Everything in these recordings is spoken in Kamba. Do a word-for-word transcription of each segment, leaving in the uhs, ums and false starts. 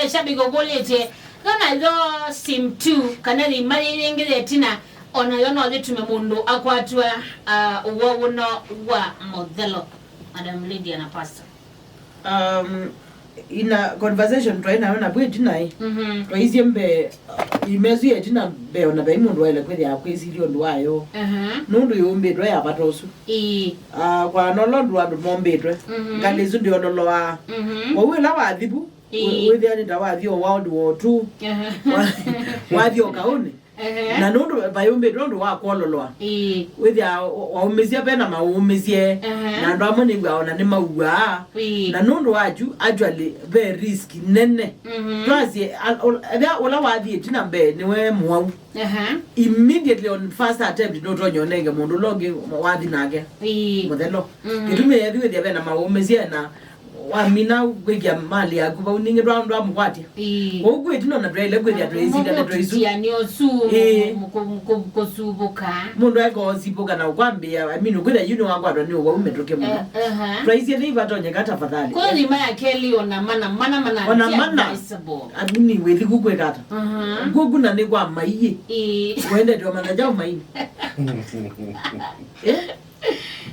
Shabiki ũkũlĩtye, kana yo sim two, kana thima yĩyĩngĩ yetina, ona yo no yĩtume mũndũ akwatwa, ah, ũwau ũno wa mũthelo. Madam Lydia na Pastor. Um, ina conversation twaĩ nayo na bwĩ tinaĩ. Mhm. Twaisye mbee, uh, imezu ya ĩtina mbee ona vai mũndũ waĩle kwĩthĩa kwĩsilya ũndũ wayo. Aha. Nũndũ yũmbĩtwe ya vata ũsu. Ĩĩ. Ah, kwa nolo ndũ andũ mombĩtwe. Mhm. Ngalĩ isu ndiololoa. Mhm. Kwa wĩla wathivu, Ĩĩ. Wĩthĩa nĩ ta wathi o World War Two. Aha. Wa-, wathi o kaũnĩ. Ehe. Na nũndũ vayũmbĩtwe ũndũ wa kwololoa. Ĩĩ. Wĩthĩa wa-, waũmĩsya vena maũmĩsye. Ehe. Na andũ amwe nĩw'aa ona nĩmauaa. Ĩĩ. Na nũndũ wa kyu, actually, ve risk nene. Mhm. Twasye, al-, ul-, ethĩa ũla wathi ĩtina mbee nĩwe mũwau. Ehe. Immediately on first attempt, nũtonya ũnenge mũndũ ũla ũngĩ wathi nake. Ĩĩ. Mũthelo. Mhm. Kĩtumi ethi wĩthĩa vena maũmĩsye na wamina kwĩkĩa mali yaku vau, ningĩ ndwa-, ndwamũkwatya. Ĩĩ. Kwoou kwĩ ĩtina ona twaĩle kwĩthĩa twĩsilya ndeto isu. Mũtianĩo ũsu, ĩĩ, mũ-, mũ-, kũ-, kũ-, kũsuvũka. Mũndũ aeka ũsivũka na ũkwambĩa, I mean, ũkwĩthĩa yu nĩwakwatwa nĩ ũwau mĩtũkĩ mũno. Eh, aha. Twaisye nĩ ivatonyeka tafadhali. Kwa thima ya kelĩ ona mana, mana, mana, ona ti mana. Advisable. I mean, wĩthi ku kwĩka ata? Aha. Kuku na nĩ kwa maiĩ. Ĩĩ. Wendete omana kyaũ mainĩ? Eh?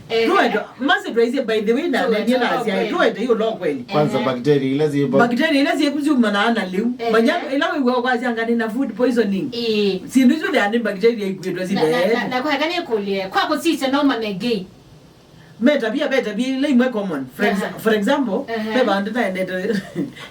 Eh. Tuwete, masi twaisye, by the way, na tuwete nenie na asyai, kweli. Tuwete hiyo lo kweli. Kwanza, eh, bacteria ila zipo. Bacteria ila ziku ziumana na liu. Eh. Manya, ila wĩw'a kwasya anga nĩ na food poisoning. Eh. Sindu isu thea nĩ bacteria ikwĩtwa na, na, na, zile. Na kwa kani kulie, kwa kusisya no manegei. Me tabia, me tabia ila imwe common. For exa-, aha, for example, aha, me vandu naendete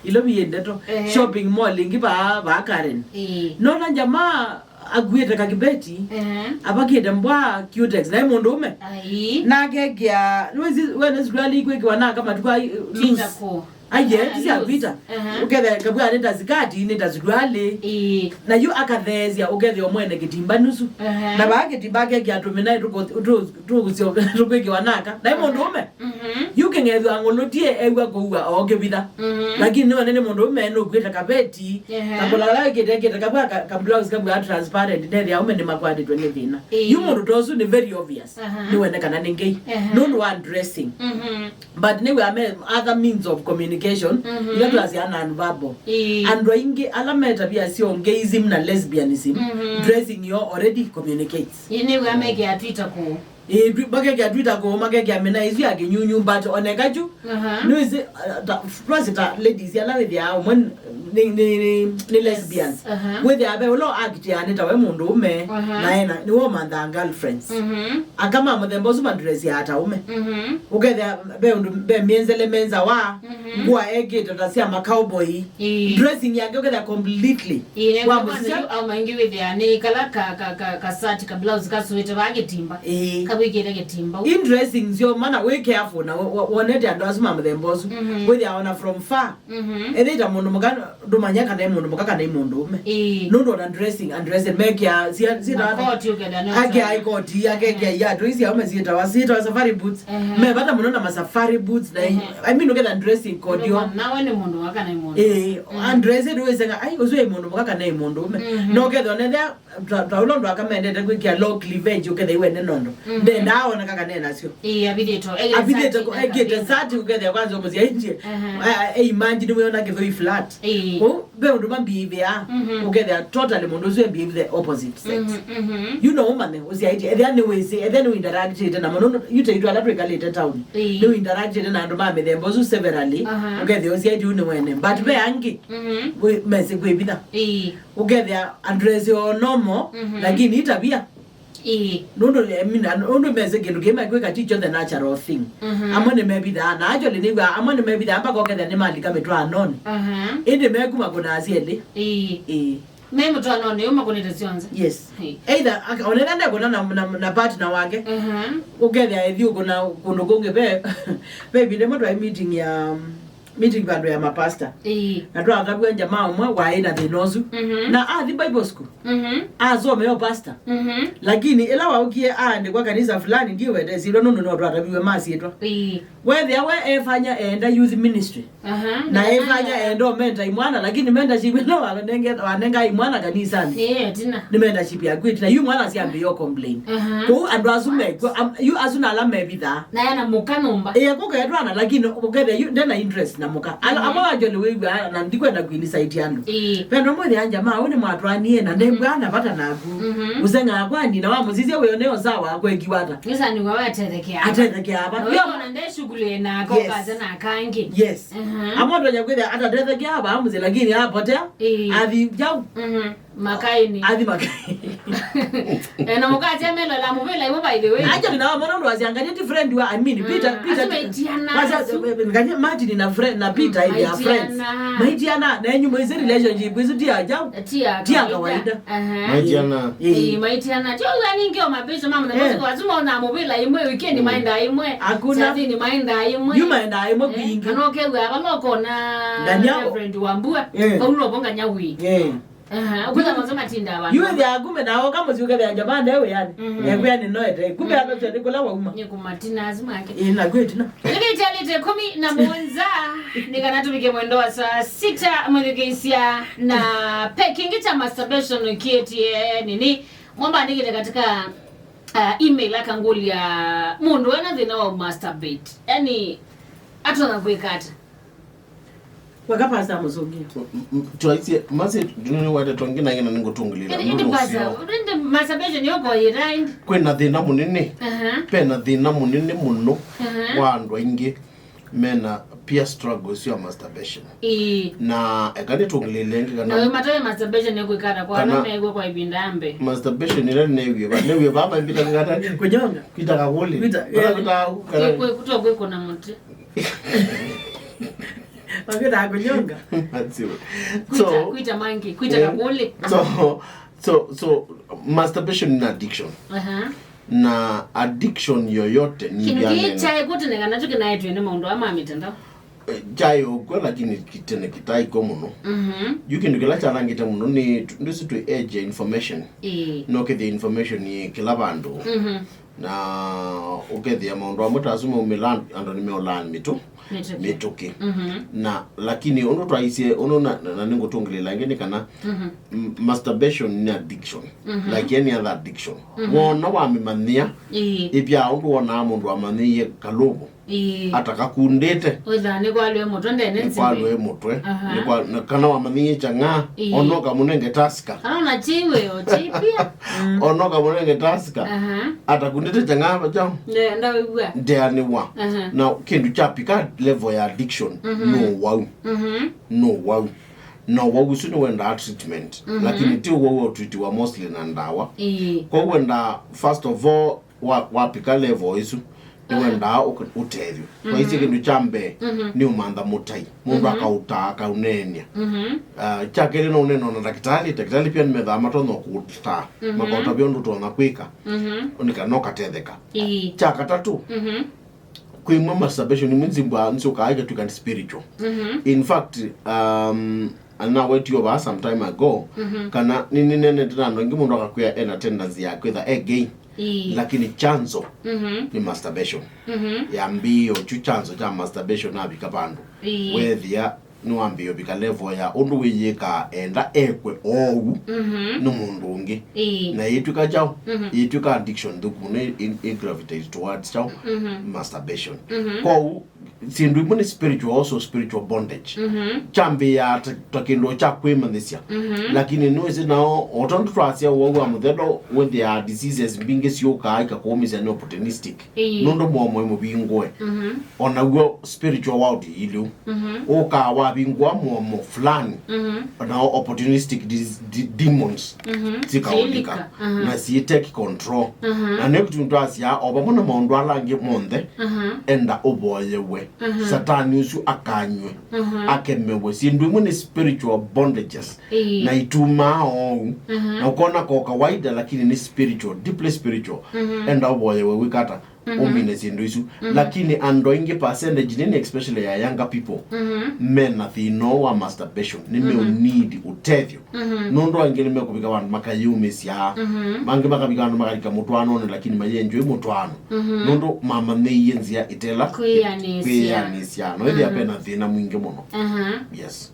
ilo viendeto. Eh. Shopping mall ingi va, va Karen. Eh. Nona jamaa akuĩte kakibeti, ehe, avakĩte mbwa cutex, naĩ mũndũũme. Ai. Nake ekĩa, nĩwĩsĩ, wene suruali ikwĩkĩwa na aka matukũ ai, loose. Tita kũ? Aiye, ah, ti sya loose. Vita. Ehe. Ũkethĩa kabua nĩ ta sikati, nĩ ta suruali. Ĩĩ. Na yu akatheesya, ũkethĩa mwene kĩtimba nusu. Ehe. Na vaa kĩtimba akekĩa tũmĩnaĩ tũkũ-, tũ-, tũkũsyo-, tũkwĩkĩwa naka. Naĩ mũndũũme. Mhm. Yu kĩng'ethwa ang'ũlũtie ew'a kũua o kĩvitha. Mhm. Lakini nĩwone nĩ mũndũũme nũkwĩte kaveti, ehe, kakũlala wĩkĩte, kĩte kavua ka, ka blouse kavua transparent, nethĩa aume nĩmakwatĩtwe nĩ thĩna. Ĩĩ. Yu mũndũ ta ũsu nĩ very obvious. Aha. Nĩwene kana nĩ ngei. Ehe. Nũndũ wa dressing. Mhm. But nĩwĩa me other means of communication, mhm, ila twasya non-verbal. Ĩĩ. Andũ aingĩ ala me tabia syo gayism na lesbianism, mhm, dressing yo already communicates. Ĩĩ, nĩwĩa mekĩa Twitter kũũ. Ĩĩ, twi-, makekĩa Twitter kũũ, makekĩa mĩna ĩsu ya kĩnyunyu, but oneka kyu, aha, nĩwĩsĩ, uh, ta, twasĩ ta ladies, ala wĩthĩaa ũmwe nĩ, nĩ, nĩ, nĩ, nĩ lesbians. Yes, aha. Wĩthĩaa ve ũla actiaa nĩ tawe mũndũũme, aha, na ena, nĩwe ũmanthaa girlfriends. Mhm. Aka ma mũthemba ũsu madressiaa ta ũme. Mhm. Ũkethĩa ve ũndũ, ve mĩenzele menzawa, mhm, ngũa ekĩte ta sya ma cowboy. Ĩĩ. Dressing yake ũkethĩa completely. Ĩĩ, wa kwanza mũsya. Yu au maingĩ wĩthĩa nĩ kala ka, ka, ka, ka shirt, ka blouse kasũĩte vaa kĩtimba. Ĩĩ. Kawĩkĩte kĩtimba. In dressing syo, mana wĩ careful na wo-, wo-, wonete andũ asu ma mũthemba ũsu. Mhm. Wĩthĩa ona from far. Mhm. Ethĩwa ta mũndũ mũka, ndũmanya kana ĩ mũndũ mũka kana ĩ mũndũũme. Ĩĩ. Nũndũ ona dressing, undressing, mekĩa, sia-, sia-, makoti ũkethĩa nĩ akĩa ũtara. Ikoti, akekĩa, mm, iatũ isi aume siĩtawa, siĩtawa safari boots. Ehe. Me vata mũno na ma safari boots na, ehe, I mean, ũkethĩa dressing code yo. Nawe nĩ mũndũ mũka kana ĩ mũndũ. Ĩĩ, mm, undressed wĩsanga, ai, ũsu ĩ mũndũ mũka kana ĩ mũndũũme. Mhm. No ũkethĩa onethĩa ta, ta ũla ũndũ aka mendete kwĩkĩa low cleavage ũkethĩa iwe nĩ nondo. Mhm. Ndendaa oneka kana ena syo. Ĩĩ, avithĩtwe, avithĩtwe, ekĩte sati ũkethĩa kwanza ũmũsyaĩtye. Aha. A, a, imagine wĩona kĩthũi flat. Ĩĩ. Kũu, ve ũndũ mambĩvĩa, mhm, ũkethĩa totally mũndũ ũsu embĩvĩ the opposite sex. Mhm, mhm. You know, ũmanye, ũsyaĩtye, ethĩa nĩwĩsĩ, ethĩa nĩwĩinteractĩte namo, nũndũ, yu taitũ ala twĩkalĩte town. Ĩĩ. Nĩwĩinteractĩte na andũ ma mĩthemba ũsu severally, aha, ũkethĩa ũsyaĩtye yu nĩwene. But ve angĩ, mhm, wĩ-, mesĩ kwĩvitha. Ĩĩ. Ũkethĩa andresi o normal, mhm, lakini itabia. Ĩĩ. Nũndũ, I mean, an-, nũndũ mesĩ kĩndũ kĩĩ mekwĩka ti kyo the natural thing. Mhm. Amwe nĩmevithaa, na actually nĩw'a, amwe nĩmevithaa mpaka ũkethĩa nĩmalika mĩtwaanonĩ. Aha. Ĩndĩ mekuma kũna asyelĩ. Ĩĩ. Ĩĩ. Me mũtwaanonĩ ũyũ makũnĩte syonthe. Yes. Ĩĩ. Either, aka-, onetha ndekũna na, na, na partner wake. Aha. Ũkethĩa ethi ũkũna kũndũ kũngĩ ve, ve ĩvinda ĩmwe twaĩ meeting ya, um, meeting vandũ ya mapasta. Ĩĩ. Na twatavw'a jamaa ũmwe waĩ na thĩna ũsu. Mhm. Na athi Bible school. Mhm. Asomea ũpasta. Mhm. Lakini ĩla waũkie aandĩkwa kanisa fulani, ndiwetesirwe nũndũ no twataviwe masyĩtwa. Ĩĩ. Wethĩa we efanya eenda youth ministry. Aha. Na efanya eenda ũmenta imwana, lakini mentorship ĩla wanenge-, wanenga imwana kanisani. Nĩ ĩtina. Nĩ mentorship yaku ĩtina. Yu mwana syambĩĩo complain. Aha. Kũu andũ asu mekw'o, am-, yu asu na ala mevithaa. Na yana mũka nyũmba. Ĩĩ, kũketwana, lakini ũkethĩa yu ndena interest na Mũka. Ala, amwe wa Jolly wĩw'a na ndikwenda kũinicite andũ. Ĩĩ. Ve andũ amwe thĩa njamaa, ũũ nĩ mwatwanie na ndembwa na vata naku. Mhm. Ũseng'aa kwani na wamũsisya wĩone o sawa akwekiwa ata. Nĩsaniwa we atethekeaa. Atethekeaa va. Na wĩona nde shughuli na Yes. kokaze na kangi. Yes. Mhm. Amwe ndonya kwĩthĩa atatethekea va mũsyĩ lakini apotea. Ĩĩ. Athi jau. Mhm. Makaini. Athi maka. Eh, na mũkatya melola mũvĩla iwe by the way. Acha nina mwana ndo asiangalia ti friend wa I mean Peter Mm, Peter. Asu maitiana, Basi, asu. eh, ngani Martin na friend na Peter Mm, they are friends. Maitiana. Maitiana na nyuma hizi relationship hizo ti ajabu. Tia Tia kawaida. Kawaida. Aha. Maitiana. Eh. Eh, maitiana. Tio yani ngio mabisho mama na Eh. bosi kwa zuma na mũvĩla imwe weekend maenda imwe. Hakuna. Sathi ni maenda imwe. Yuma enda imwe Eh, kwingi. Kana ũkew'a ava no kona Ngania- Reverend Wambua. Eh. Paulo bonga nyawi. Eh. Aha, ũkwĩtha mwanza matinda wa. Yu ĩthĩa kumbe na oka mũsyĩ ũkethĩa Japan e wĩanĩ. Mhm. Ekwĩa nĩ noete. Kumbe Mm. anote nĩ kũla wauma. Nĩ kũmatina azimu ake. Ĩ na kwĩ tina. Nĩkĩtalĩte kũmi na mũonza, nĩ kana tũvike mwendo wa saa sita mwĩthukĩĩsya na pe kĩngĩ kya masturbation kĩetie nini. Mwamba andĩkĩte katika uh, email akangũlya mũndũ ena thĩna wa masturbate. Yani, atona kwĩka ata? Weka pasta mũsũngĩa. Twaisye masi nĩwete tongi na ngina ningutungilira Indi indi pasta, indi masturbation yoko ira indi. Kwĩna thĩna mũnene. Aha. Pena thĩna mũnene mũno Aha. wa andũ aingĩ mena peer struggle sio masturbation. Ii. Na eka nitungilile ngi Na kana we matoe masturbation ni kwikata kwa Kana- na megwe kwa ibinda ambe. Masturbation ila newie ba newie ba mambita ngata ni Kunyonga. Kwita kaguli. Kwita, Kana yeah. kwita kana Kwe kuto kwe kuna mti. Wakita kunyonga. That's it. Kwita So, kwita mangi, kwita eh, kakuli. So, so, so masturbation ni addiction. Aha. Na addiction yoyote ni Kindu ya kii nene. Kyae kuti neka nacho kinaetwe ni maundu ama mitandao. Eh, kyaĩ o kw'o lakini kitene kitaĩ kw'o mũno. Mhm. Yu kĩndũ kĩla kyanangĩte mũno nĩ ndũsi twĩ age ya information. Ĩĩ. No kĩthĩa information yĩ kĩla vandũ. Mhm. Na ũkethĩa maũndũ amwe ta asu maumĩla andũ nĩmeũlaa mĩtũ Mĩtũkĩ. Mĩtũkĩ. Mhm. Na lakini ũndũ twaisye ũndũ na, na, na nĩngũtũngĩlĩla ĩngĩ nĩ kana Mhm. m- masturbation nĩ addiction. Mhm. Like any other addiction. Mhm. Wona wamĩmanyĩa Ĩĩ. Ĩvya ũndũ wonaa mũndũ amanyĩie kalũvũ Ĩĩ. Atakakundĩte. Wĩthaa nĩkwalwe mũtwe ndene nzĩvĩ. Nĩkwalwe mũtwe. Aha. Nĩkwa- na kana wamanyĩie chang'aa Ĩĩ. Onoka mũnenge taska. Kana ona chiwe o chipia. Onoka mũnenge taska. Aha. Atakundĩte chang'aa chao. Nde- ndawĩw'a. Ndeanĩwa. Aha. Na kĩndũ kyapika level ya addiction Mhm. No wau. Mhm. No wau. No wau ũsu nĩwendaa treatment. Mhm. Lakini ti wau ũtwitiwa mostly na ndawa. Ĩĩ. Kwa wendaa first of all wa- wapika level ĩsu nĩwendaa ũk- ũtethyo. Twaisye kĩndũ kya mbee nĩ ũmantha mũtai mũndũ akaũtaa akaũneeny'a. Ah, kya kelĩ no ũneenwa na ndakĩtalĩ. Ndakĩtalĩ pia nĩmethaa matonya kũũtaa makaũtavya ũndũ ũtonya kwĩka nĩ kana ũkatetheka. Ĩĩ. Kya katatũ kwĩmwe masturbation imwe nzimbwa nsyũkaa ikatw'ĩka nĩ spiritual. In fact, um, anawetio vaa some time ago kana nĩnĩnenete na andũ angĩ mũndũ akakwĩa ena tendency ya kwĩtha e gay. Ĩĩ. Lakini chanzo nĩ masturbation. Yambĩĩo kyu chanzo kya masturbation avika vandũ Ĩĩ. Wethĩa nĩwambĩĩo vika level ya ũndũ wĩyĩkaa enda ekwe oou nĩ mũndũ ũngĩ. Ĩĩ. Na yĩtw'ĩka kyaũ? Yĩtw'ĩka addiction nthũku mũno ĩ- ĩ- gravitate towards kyaũ? Masturbation. Kwoou syĩndũ imwe nĩ spiritual, also spiritual bondage. Kyambĩĩaa ta- ta kĩndũ kya kwĩmanyĩsya. Lakini nĩwĩsĩ nao o tondũ twasya ũwau wa mũthelo wĩthĩaa diseases mbingĩ syũkaa ikakũũmĩsya nĩ opportunistic. Ĩĩ. Nũndũ mũomo ĩ mũvingũe. Ona w'o spiritual world ĩilĩ ũu. Ũkaa wavingũa mũomo fulani. Nao opportunistic dis- di- demons sikaũlika. Syĩlika. Na syĩ take control. Na nĩ kĩtumi twasyaa o vamwe na maũndũ ala angĩ monthe enda ũvoyewe. Satani ũsu akanywe. Akemewe. Syĩndũ imwe nĩ spiritual bondages. Ĩĩ. Na itumaa oou. Na ũkona ko kawaida lakini nĩ spiritual, deeply spiritual. Enda ũvoyewe wĩkata ũmine syĩndũ isu. Lakini andũ aingĩ percentage nini especially ya younger people mena thĩna ũũ wa masturbation nĩmeũnidi ũtethyo. Nũndũ angĩ nĩmekũvika vandũ makayĩũmĩsya. Angĩ makavika vandũ makalika mũtwaanonĩ lakini mayenjũĩ mũtwaano. Nũndũ mamanyĩie nzĩa ĩtela Kwĩanĩsya. Kwĩanĩsya. No ĩthĩa pena thĩna mwingĩ mũno. Yes.